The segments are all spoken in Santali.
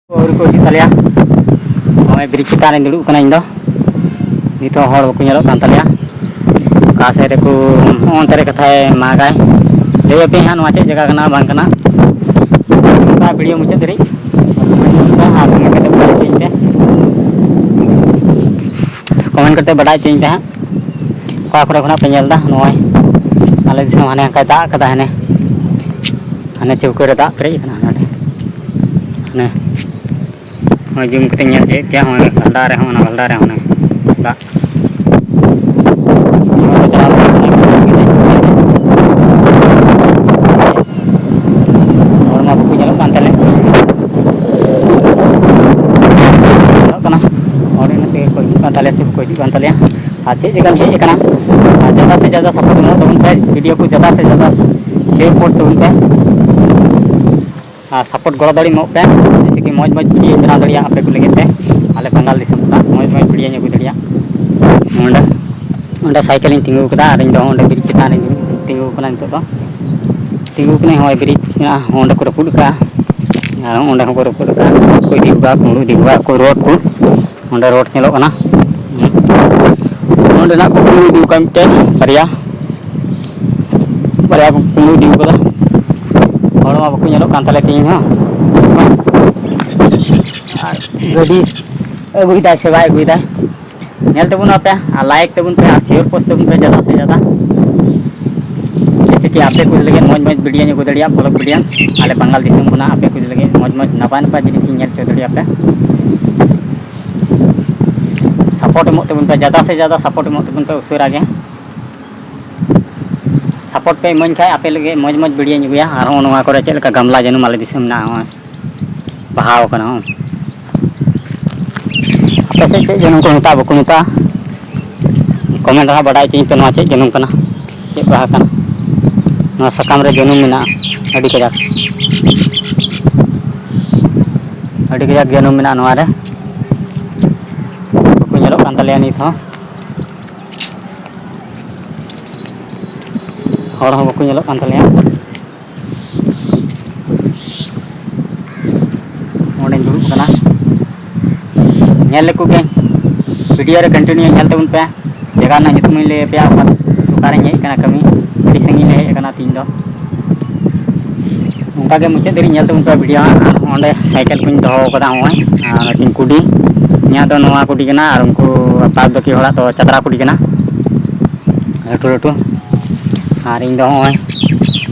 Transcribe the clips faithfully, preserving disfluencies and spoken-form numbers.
ᱟᱹᱣᱨᱤ ᱠᱚ ᱦᱤᱡᱩᱜ ᱛᱟᱞᱮᱭᱟ᱾ ᱱᱚᱜᱼᱚᱭ ᱵᱨᱤᱡᱽ ᱪᱮᱛᱟᱱ ᱨᱮᱧ ᱫᱩᱲᱩᱵ ᱠᱟᱱᱟ ᱤᱧ ᱫᱚ᱾ ᱱᱤᱛ ᱦᱚᱸ ᱦᱚᱲ ᱵᱟᱠᱚ ᱧᱮᱞᱚᱜ ᱠᱟᱱ ᱛᱟᱞᱮᱭᱟ᱾ ᱚᱠᱟ ᱥᱮᱫ ᱨᱮᱠᱚ, ᱦᱚᱸᱜᱼᱚ ᱚᱱᱛᱮ ᱨᱮ ᱠᱟᱛᱷᱟᱭ ᱢᱟᱜᱟᱭ᱾ ᱞᱟᱹᱭ ᱟᱯᱮ ᱦᱟᱸᱜ ᱱᱚᱣᱟ ᱪᱮᱫ ᱡᱟᱭᱜᱟ ᱠᱟᱱᱟ ᱵᱟᱝ ᱠᱟᱱᱟ᱾ ᱱᱚᱝᱠᱟ ᱵᱷᱤᱰᱤᱭᱳ ᱢᱩᱪᱟᱹᱫ ᱫᱷᱟᱹᱨᱤᱡ ᱟᱨ ᱠᱚᱢᱮᱱᱴ ᱠᱟᱛᱮ ᱵᱟᱲᱟᱭ ᱦᱚᱪᱚᱧ ᱯᱮ᱾ ᱠᱚᱢᱮᱱᱴ ᱠᱟᱛᱮ ᱵᱟᱰᱟᱭ ᱦᱚᱪᱚᱧ ᱯᱮ ᱦᱟᱸᱜ, ᱚᱠᱟ ᱠᱚᱨᱮ ᱠᱷᱚᱱᱟᱜ ᱯᱮ ᱧᱮᱞ ᱮᱫᱟ᱾ ᱱᱚᱜᱼᱚᱭ ᱟᱞᱮ ᱫᱤᱥᱚᱢ ᱦᱟᱱᱮ ᱦᱟᱱᱠᱟᱭ ᱫᱟᱜ ᱠᱟᱫᱟ, ᱦᱟᱱᱮ, ᱦᱟᱱᱮ ᱪᱟᱹᱣᱠᱟᱹ ᱨᱮ ᱫᱟᱜ ᱯᱮᱨᱮᱡ ᱟᱠᱟᱱᱟ ᱦᱟᱱᱮ᱾ ᱦᱟᱱᱮ ᱱᱚᱜᱼᱚᱭ ᱡᱩᱢ ᱠᱟᱛᱮ ᱧᱮᱞ ᱦᱚᱪᱚᱭᱮᱫ ᱯᱮᱭᱟ, ᱱᱚᱜᱼᱚᱭ ᱜᱟᱰᱟ ᱨᱮᱦᱚᱸ, ᱚᱱᱟ ᱜᱟᱰᱟ ᱨᱮᱦᱚᱸ ᱚᱱᱮ ᱫᱟᱜ᱾ ᱦᱚᱲ ᱢᱟ ᱵᱟᱠᱚ ᱧᱮᱞᱚᱜ ᱠᱟᱱ ᱛᱟᱞᱮ᱾ ᱧᱮᱞᱚᱜ ᱠᱟᱱᱟ, ᱦᱚᱲ ᱤᱱᱟᱹ ᱛᱮᱜᱮ ᱠᱚ ᱦᱤᱡᱩᱜ ᱠᱟᱱ ᱛᱟᱞᱮᱭᱟ ᱥᱮ ᱵᱟᱠᱚ ᱦᱤᱡᱩᱜ ᱠᱟᱱ ᱛᱟᱞᱮᱭᱟ᱾ ᱟᱨ ᱪᱮᱫ ᱞᱮᱠᱟᱱ ᱦᱮᱡ ᱟᱠᱟᱱᱟ, ᱟᱨ ᱡᱟᱫᱟ ᱥᱮ ᱡᱟᱫᱟ ᱥᱟᱯᱳᱨᱴ ᱮᱢᱚᱜ ᱛᱟᱵᱚᱱ ᱯᱮ, ᱵᱷᱤᱰᱤᱭᱳ ᱠᱚ ᱡᱟᱫᱟ ᱥᱮ ᱡᱟᱫᱟ ᱥᱮᱭᱟᱨ ᱯᱳᱥᱴ ᱛᱟᱵᱚᱱ ᱯᱮ᱾ ᱟᱨ ᱥᱟᱯᱳᱨᱴ ᱜᱚᱲᱚ ᱫᱟᱲᱮ ᱮᱢᱚᱜ ᱯᱮ, ᱡᱮᱭᱥᱮ ᱠᱤ ᱢᱚᱡᱽ ᱢᱚᱡᱽ ᱵᱷᱤᱰᱤᱭᱳᱧ ᱵᱮᱱᱟᱣ ᱫᱟᱲᱮᱭᱟᱜ ᱟᱯᱮ ᱠᱚ ᱞᱟᱹᱜᱤᱫ ᱛᱮ, ᱟᱞᱮ ᱵᱟᱝᱜᱟᱞ ᱫᱤᱥᱚᱢ ᱠᱷᱚᱱᱟᱜ ᱢᱚᱡᱽ ᱢᱚᱡᱽ ᱵᱷᱤᱰᱤᱭᱳᱧ ᱟᱹᱜᱩ ᱫᱟᱲᱮᱭᱟᱜ᱾ ᱱᱚᱰᱮ, ᱚᱸᱰᱮ ᱥᱟᱭᱠᱮᱞ ᱤᱧ ᱛᱤᱸᱜᱩ ᱠᱟᱫᱟ ᱟᱨ ᱤᱧ ᱫᱚ ᱚᱸᱰᱮ ᱵᱨᱤᱡᱽ ᱪᱮᱛᱟᱱ ᱨᱤᱧ ᱛᱤᱸᱜᱩ ᱠᱟᱱᱟ ᱱᱤᱛᱚᱜ ᱫᱚ᱾ ᱛᱤᱸᱜᱩ ᱠᱟᱹᱱᱟᱹᱧ, ᱦᱚᱸᱜᱼᱚᱭ ᱵᱨᱤᱡᱽ ᱢᱮᱱᱟᱜᱼᱟ, ᱚᱸᱰᱮ ᱠᱚ ᱨᱟᱹᱯᱩᱫ ᱠᱟᱜᱼᱟ ᱟᱨ ᱚᱸᱰᱮ ᱦᱚᱸᱠᱚ ᱨᱟᱹᱯᱩᱫ ᱠᱟᱜᱼᱟ, ᱠᱚ ᱤᱫᱤ ᱠᱟᱜᱼᱟ, ᱠᱩᱢᱵᱽᱲᱩ ᱤᱫᱤ ᱠᱟᱜᱼᱟ ᱠᱚ ᱨᱳᱰ ᱠᱚ᱾ ᱚᱸᱰᱮ ᱨᱳᱰ ᱧᱮᱞᱚᱜ ᱠᱟᱱᱟ᱾ ᱱᱚᱸᱰᱮᱱᱟᱜ ᱠᱚ ᱠᱩᱢᱵᱽᱲᱩ ᱤᱫᱤ ᱠᱟᱜᱼᱟ ᱢᱤᱫᱴᱮᱱ, ᱵᱟᱨᱭᱟ, ᱵᱟᱨᱭᱟ ᱠᱚ ᱠᱩᱢᱵᱽᱲᱩ ᱤᱫᱤ ᱠᱟᱫᱟ᱾ ᱦᱚᱲ ᱢᱟ ᱵᱟᱠᱚ ᱧᱮᱞᱚᱜ ᱠᱟᱱ ᱛᱟᱞᱮ ᱛᱮᱦᱮᱧ ᱦᱚᱸ᱾ ᱟᱨ ᱜᱟᱹᱰᱤ ᱟᱹᱜᱩᱭᱮᱫᱟᱭ ᱥᱮ ᱵᱟᱭ ᱟᱹᱜᱩᱭᱮᱫᱟᱭ, ᱧᱮᱞ ᱛᱟᱵᱚᱱ ᱯᱮ ᱟᱨ ᱞᱟᱭᱤᱠ ᱛᱟᱵᱚᱱ ᱯᱮ ᱟᱨ ᱥᱮᱭᱟᱨ ᱯᱳᱥᱴ ᱛᱟᱵᱚᱱ ᱯᱮ ᱡᱟᱫᱟ ᱥᱮ ᱡᱟᱫᱟ᱾ ᱡᱮᱭᱥᱮ ᱠᱤ ᱟᱯᱮ ᱠᱚ ᱞᱟᱹᱜᱤᱫ ᱢᱚᱡᱽ ᱢᱚᱡᱽ ᱵᱷᱤᱰᱤᱭᱳᱧ ᱟᱹᱜᱩ ᱫᱟᱲᱮᱭᱟᱜ, ᱵᱷᱞᱚᱜ ᱵᱷᱤᱰᱤᱭᱳ᱾ ᱟᱞᱮ ᱵᱟᱝᱜᱟᱞ ᱫᱤᱥᱚᱢ ᱠᱷᱚᱱᱟᱜ ᱟᱯᱮ ᱠᱚ ᱞᱟᱹᱜᱤᱫ ᱢᱚᱡᱽ ᱢᱚᱡᱽ ᱱᱟᱯᱟᱭ ᱱᱟᱯᱟᱭ ᱡᱤᱱᱤᱥ ᱤᱧ ᱧᱮᱞ ᱦᱚᱪᱚ ᱫᱟᱲᱮᱭᱟᱯᱮ᱾ ᱥᱟᱯᱳᱨᱴ ᱮᱢᱚᱜ ᱛᱟᱵᱚᱱ ᱯᱮ, ᱡᱟᱫᱟ ᱥᱮ ᱡᱟᱫᱟ ᱥᱟᱯᱳᱨᱴ ᱮᱢᱚᱜ ᱛᱟᱵᱚᱱ ᱯᱮ ᱩᱥᱟᱹᱨᱟ ᱜᱮ᱾ ᱥᱟᱯᱳᱨᱴ ᱯᱮ ᱤᱢᱟᱹᱧ ᱠᱷᱟᱡ ᱟᱯᱮ ᱞᱟᱹᱜᱤᱫ ᱢᱚᱡᱽ ᱢᱚᱡᱽ ᱵᱷᱤᱰᱤᱭᱳᱧ ᱟᱹᱜᱩᱭᱟ᱾ ᱟᱨ ᱦᱚᱸᱜᱼᱚ ᱱᱚᱣᱟ ᱠᱚᱨᱮ ᱪᱮᱫ ᱞᱮᱠᱟ ᱜᱟᱢᱞᱟ ᱡᱟᱹᱱᱩᱢ ᱟᱞᱮ ᱫᱤᱥᱚᱢ ᱢᱮᱱᱟᱜᱼᱟ, ᱦᱚᱸᱜᱼᱚᱭ ᱵᱟᱦᱟᱣ ᱠᱟᱱᱟ᱾ ᱦᱚᱸ, ᱟᱯᱮ ᱥᱮᱫ ᱪᱮᱫ ᱡᱟᱹᱱᱩᱢ ᱠᱚ ᱢᱮᱛᱟᱜᱼᱟ, ᱵᱟᱠᱚ ᱢᱮᱛᱟᱜᱼᱟ? ᱠᱚᱢᱮᱱᱴ ᱨᱮ ᱦᱟᱸᱜ ᱵᱟᱰᱟᱭ ᱦᱚᱪᱚᱧ ᱯᱮ, ᱱᱚᱣᱟ ᱪᱮᱫ ᱡᱟᱹᱱᱩᱢ ᱠᱟᱱᱟ, ᱪᱮᱫ ᱵᱟᱦᱟ ᱠᱟᱱᱟ᱾ ᱱᱚᱣᱟ ᱥᱟᱠᱟᱢ ᱨᱮ ᱡᱟᱹᱱᱩᱢ ᱢᱮᱱᱟᱜᱼᱟ ᱟᱹᱰᱤ ᱠᱟᱡᱟᱠ, ᱟᱹᱰᱤ ᱠᱟᱡᱟᱠ ᱡᱟᱹᱱᱩᱢ ᱢᱮᱱᱟᱜᱼᱟ ᱱᱚᱣᱟ ᱨᱮ᱾ ᱵᱟᱠᱚ ᱧᱮᱞᱚᱜ ᱠᱟᱱ ᱛᱟᱞᱮᱭᱟ ᱱᱤᱛ ᱦᱚᱸ᱾ ᱦᱚᱲ ᱦᱚᱸ ᱵᱟᱠᱚ ᱧᱮᱞᱚᱜ ᱠᱟᱱ ᱛᱟᱞᱮᱭᱟ᱾ ᱚᱸᱰᱮᱧ ᱫᱩᱲᱩᱵ ᱧᱮᱞ ᱞᱮᱠᱚ ᱜᱮ, ᱵᱷᱤᱰᱤᱭᱳ ᱨᱮ ᱠᱚᱱᱴᱤᱱᱤᱭᱩ ᱧᱮᱞ ᱛᱟᱵᱚᱱ ᱯᱮ᱾ ᱡᱟᱭᱜᱟ ᱨᱮᱱᱟᱜ ᱧᱩᱛᱩᱢ ᱤᱧ ᱞᱟᱹᱭ ᱟᱯᱮᱭᱟ, ᱚᱠᱟ, ᱚᱠᱟᱨᱮᱧ ᱦᱮᱡ ᱟᱠᱟᱱᱟ ᱠᱟᱹᱢᱤ᱾ ᱟᱹᱰᱤ ᱥᱟᱺᱜᱤᱧ ᱞᱮ ᱦᱮᱡ ᱟᱠᱟᱱᱟ ᱛᱤᱦᱤᱧ ᱫᱚ᱾ ᱚᱱᱠᱟᱜᱮ ᱢᱩᱪᱟᱹᱫ ᱫᱷᱟᱹᱨᱤᱡ ᱧᱮᱞ ᱛᱟᱵᱚᱱ ᱯᱮ ᱵᱷᱤᱰᱤᱭᱳ ᱦᱟᱸᱜ᱾ ᱚᱸᱰᱮ ᱥᱟᱭᱠᱮᱞ ᱠᱚᱧ ᱫᱚᱦᱚ ᱠᱟᱫᱟ, ᱱᱚᱜᱼᱚᱭ, ᱟᱨ ᱢᱤᱫᱴᱮᱱ ᱠᱩᱰᱤ᱾ ᱤᱧᱟᱹᱜ ᱫᱚ ᱱᱚᱣᱟ ᱠᱩᱰᱤ ᱠᱟᱱᱟ, ᱟᱨ ᱩᱱᱠᱩ ᱵᱟᱫ ᱵᱟᱹᱠᱤ ᱦᱚᱲᱟᱜ ᱫᱚ ᱪᱟᱛᱨᱟ ᱠᱩᱰᱤ ᱠᱟᱱᱟ, ᱞᱟᱹᱴᱩ ᱞᱟᱹᱴᱩ᱾ ᱟᱨ ᱤᱧ ᱫᱚ ᱱᱚᱜᱼᱚᱭ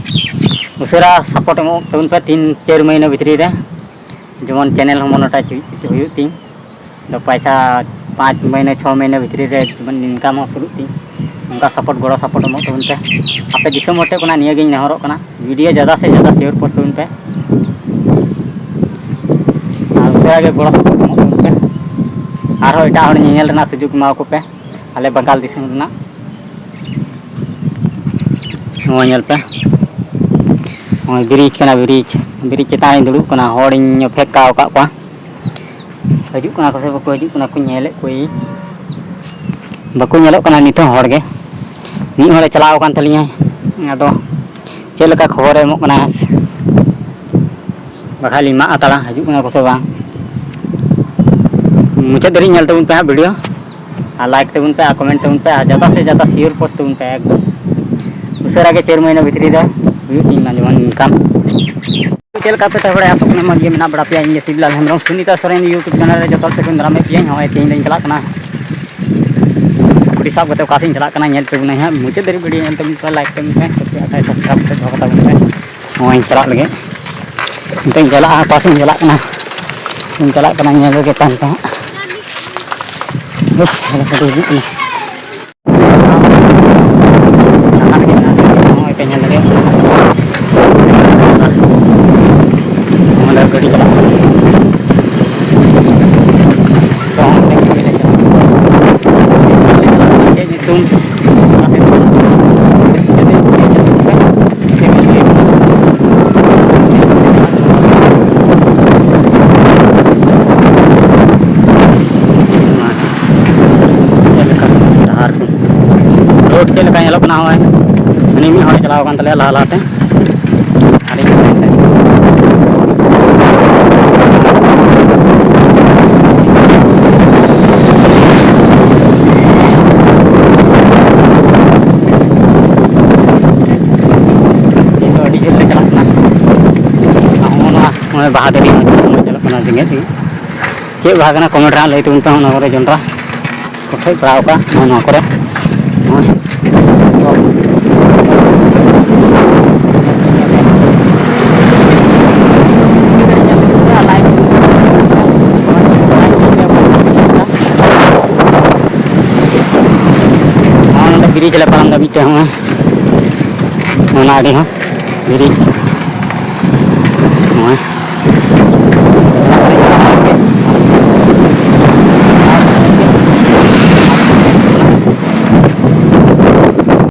ᱩᱥᱟᱹᱨᱟ ᱥᱟᱯᱳᱨᱴ ᱮᱢᱚᱜ ᱛᱟᱵᱚᱱ ᱯᱮ ᱛᱤᱱ ᱪᱟᱨ ᱢᱟᱹᱦᱱᱟᱹ ᱵᱷᱤᱛᱨᱤ ᱨᱮ, ᱡᱮᱢᱚᱱ ᱪᱮᱱᱮᱞ ᱦᱚᱸ ᱢᱚᱱᱮᱴᱟᱭᱤᱡᱽ ᱦᱩᱭᱩᱜ ᱛᱤᱧ᱾ ᱫᱚ ᱯᱚᱭᱥᱟ ᱯᱟᱸᱪ ᱢᱟᱹᱦᱱᱟᱹ, ᱪᱷᱚ ᱢᱟᱹᱦᱱᱟᱹ ᱵᱷᱤᱛᱨᱤ ᱨᱮ ᱡᱮᱢᱚᱱ ᱤᱱᱠᱟᱢ ᱦᱚᱸ ᱥᱩᱨᱩᱜ ᱛᱤᱧ, ᱚᱱᱠᱟ ᱥᱟᱯᱳᱨᱴ, ᱜᱚᱲᱚ ᱥᱟᱯᱳᱨᱴ ᱮᱢᱚᱜ ᱛᱟᱵᱚᱱ ᱯᱮ᱾ ᱟᱯᱮ ᱫᱤᱥᱚᱢ ᱦᱚᱲ ᱴᱷᱮᱱ ᱠᱷᱚᱱᱟᱜ ᱱᱤᱭᱟᱹᱜᱤᱧ ᱱᱮᱦᱚᱨᱚᱜ ᱠᱟᱱᱟ, ᱵᱷᱤᱰᱤᱭᱳ ᱡᱟᱫᱟ ᱥᱮ ᱡᱟᱫᱟ ᱥᱮᱭᱟᱨ ᱯᱳᱥᱴ ᱛᱟᱵᱚᱱ ᱯᱮ᱾ ᱟᱨ ᱩᱥᱟᱹᱨᱟ ᱜᱮ ᱜᱚᱲᱚ ᱥᱟᱯᱳᱨᱴ ᱮᱢᱚᱜ ᱛᱟᱵᱚᱱ ᱯᱮ᱾ ᱟᱨᱦᱚᱸ ᱮᱴᱟᱜ ᱦᱚᱲ ᱧᱮᱧᱮᱞ ᱨᱮᱱᱟᱜ ᱥᱩᱡᱳᱜᱽ ᱮᱢᱟ ᱠᱚ ᱯᱮ, ᱟᱞᱮ ᱵᱟᱝᱜᱟᱞ ᱫᱤᱥᱚᱢ ᱨᱮᱱᱟᱜ᱾ ᱱᱚᱣᱟ ᱧᱮᱞ ᱯᱮ, ᱱᱚᱜᱼᱚᱭ ᱵᱨᱤᱡᱽ ᱠᱟᱱᱟ, ᱵᱨᱤᱡᱽ, ᱵᱨᱤᱡᱽ ᱪᱮᱛᱟᱱ ᱨᱤᱧ ᱫᱩᱲᱩᱵ ᱠᱟᱱᱟ, ᱦᱚᱲᱤᱧ ᱚᱯᱮᱠᱠᱷᱟ ᱟᱠᱟᱫ ᱠᱚᱣᱟ᱾ ᱦᱤᱡᱩᱜ ᱠᱟᱱᱟ ᱠᱚ ᱥᱮ ᱵᱟᱠᱚ ᱦᱤᱡᱩᱜ ᱠᱟᱱᱟ, ᱠᱚ ᱧᱮᱞᱮᱫ ᱠᱚᱣᱟᱧ᱾ ᱵᱟᱠᱚ ᱧᱮᱞᱚᱜ ᱠᱟᱱᱟ ᱱᱤᱛ ᱦᱚᱸ ᱦᱚᱲ ᱜᱮ᱾ ᱢᱤᱫ ᱦᱚᱲᱮ ᱪᱟᱞᱟᱣ ᱟᱠᱟᱱ ᱛᱟᱹᱞᱤᱧᱟᱭ, ᱟᱫᱚ ᱪᱮᱫ ᱞᱮᱠᱟ ᱠᱷᱚᱵᱚᱨᱮ ᱮᱢᱚᱜ ᱠᱟᱱᱟ, ᱵᱟᱠᱷᱟᱡ ᱞᱤᱧ ᱢᱟᱜ ᱦᱟᱛᱟᱲᱟ, ᱦᱤᱡᱩᱜ ᱠᱟᱱᱟ ᱠᱚ ᱥᱮ ᱵᱟᱝ᱾ ᱢᱩᱪᱟᱹᱫ ᱫᱷᱟᱹᱨᱤᱡ ᱧᱮᱞ ᱛᱟᱵᱚᱱ ᱯᱮ ᱦᱟᱸᱜ ᱵᱷᱤᱰᱤᱭᱳ, ᱟᱨ ᱞᱟᱭᱤᱠ ᱛᱟᱵᱚᱱ ᱯᱮ, ᱟᱨ ᱠᱚᱢᱮᱱᱴ ᱛᱟᱵᱚᱱ ᱯᱮ, ᱟᱨ ᱡᱟᱫᱟ ᱥᱮ ᱡᱟᱫᱟ ᱥᱮᱭᱟᱨ ᱯᱳᱥᱴ ᱛᱟᱵᱚᱱ ᱯᱮ ᱮᱠᱫᱚᱢ᱾ ᱩᱥᱟᱹᱨᱟ ᱜᱮ ᱪᱟᱨ ᱢᱟᱹᱦᱱᱟᱹ ᱵᱷᱤᱛᱨᱤ ᱨᱮ ᱦᱩᱭᱩᱜ ᱛᱤᱧ ᱢᱟ ᱡᱮᱢᱚᱱ ᱤᱱᱠᱟᱢ᱾ ᱪᱮᱫ ᱞᱮᱠᱟ ᱯᱮ ᱛᱟᱦᱮᱸ ᱵᱟᱲᱟᱭᱟ? ᱟᱥᱚᱜ ᱠᱟᱱᱟ ᱢᱚᱡᱽ ᱜᱮ ᱢᱮᱱᱟᱜ ᱵᱟᱲᱟ ᱯᱮᱭᱟ᱾ ᱤᱧ ᱜᱮ ᱥᱤᱵᱞᱟᱞ ᱦᱮᱢᱵᱨᱚᱢ, ᱥᱩᱱᱤᱛᱟ ᱥᱚᱨᱮᱱ YouTube ᱪᱮᱱᱮᱞ ᱨᱮ ᱡᱚᱛᱚ ᱦᱚᱲ ᱥᱮᱫ ᱠᱷᱚᱱ ᱫᱟᱨᱟᱢᱮᱫ ᱯᱮᱭᱟᱧ᱾ ᱱᱚᱜᱼᱚᱭ ᱛᱮᱦᱮᱧ ᱫᱚᱧ ᱪᱟᱞᱟᱜ ᱠᱟᱱᱟ ᱠᱩᱰᱤ ᱥᱟᱵ ᱠᱟᱛᱮ ᱚᱠᱟ ᱥᱮᱫ ᱤᱧ ᱪᱟᱞᱟᱜ ᱠᱟᱱᱟ, ᱧᱮᱞ ᱦᱚᱪᱚ ᱵᱚᱱᱟᱹᱧ ᱦᱟᱸᱜ᱾ ᱢᱩᱪᱟᱹᱫ ᱫᱷᱟᱹᱨᱤᱡ ᱵᱷᱤᱰᱤᱭᱳ ᱧᱮᱞ ᱛᱟᱵᱚᱱ ᱯᱮ, ᱞᱟᱭᱤᱠ ᱛᱟᱵᱚᱱ ᱯᱮ, ᱠᱩᱥᱤᱭᱟᱜ ᱠᱷᱟᱡ ᱥᱟᱵᱥᱠᱨᱟᱭᱤᱵ ᱠᱟᱛᱮ ᱫᱚᱦᱚ ᱠᱟᱛᱟ ᱵᱚᱱ ᱯᱮ᱾ ᱱᱚᱜᱼᱚᱭ ᱤᱧ ᱪᱟᱞᱟᱜ ᱞᱟᱹᱜᱤᱫ, ᱱᱤᱛᱚᱜ ᱤᱧ ᱪᱟᱞᱟᱜᱼᱟ, ᱚᱠᱟ ᱥᱮᱫ ᱤᱧ ᱪᱟᱞᱟᱜ ᱠᱟᱱᱟ, ᱤᱧ ᱪᱟᱞᱟᱜ ᱠᱟᱱᱟ ᱧᱮᱞ ᱨᱮᱜᱮ ᱛᱟᱦᱮᱱ ᱯᱮ ᱦᱟᱸᱜ᱾ ᱵᱮᱥ, ᱟᱞᱮ ᱜᱟᱹᱰᱤ ᱦᱤᱡᱩᱜ ᱠᱟᱱᱟ᱾ ᱱᱚᱜᱼᱚᱭ ᱯᱮ ᱧᱮᱞ ᱫᱟᱲᱮᱭᱟᱜ ᱠᱟᱱᱟ᱾ ᱱᱚᱰᱮ ᱜᱟᱹᱰᱤ ᱪᱟᱞᱟᱜ ᱠᱟᱱᱟ᱾ ᱪᱮᱫ ᱧᱩᱛᱩᱢ? ᱪᱮᱫ ᱞᱮᱠᱟ ᱰᱟᱦᱟᱨ ᱠᱚ, ᱨᱳᱰ ᱪᱮᱫ ᱞᱮᱠᱟ ᱧᱮᱞᱚᱜ ᱠᱟᱱᱟ? ᱱᱚᱜᱼᱚᱭ ᱦᱟᱹᱱᱤ ᱢᱤᱫ ᱦᱚᱲᱮ ᱪᱟᱞᱟᱣ ᱟᱠᱟᱱ ᱛᱟᱞᱮᱭᱟ ᱞᱟᱦᱟ ᱞᱟᱦᱟᱛᱮ, ᱟᱹᱞᱤᱧ ᱵᱟᱦᱟ ᱫᱟᱨᱮ ᱦᱚᱸ ᱧᱮᱞᱚᱜ ᱠᱟᱱᱟ ᱡᱮᱜᱮᱫ ᱜᱮ᱾ ᱪᱮᱫ ᱵᱟᱦᱟ ᱠᱟᱱᱟ, comment ᱨᱮ ᱦᱟᱸᱜ ᱞᱟᱹᱭ ᱛᱟᱵᱚᱱ ᱯᱮ᱾ ᱚᱱᱟ ᱠᱚᱨᱮ ᱡᱚᱱᱰᱨᱟ ᱠᱚ ᱴᱷᱮᱡ ᱯᱟᱲᱟᱣ ᱟᱠᱟᱫ ᱱᱚᱜᱼᱚ ᱱᱚᱣᱟ ᱠᱚᱨᱮ᱾ ᱱᱚᱜᱼᱚᱭ᱾ ᱟᱨ ᱱᱚᱰᱮ bridge ᱞᱮ ᱯᱟᱨᱚᱢ ᱮᱫᱟ ᱢᱤᱫᱴᱮᱱ, ᱦᱚᱸᱜᱼᱚᱭ᱾ ᱚᱱᱟ ᱟᱹᱰᱤ ᱦᱚᱸ bridge᱾ ᱱᱚᱜᱼᱚᱭ᱾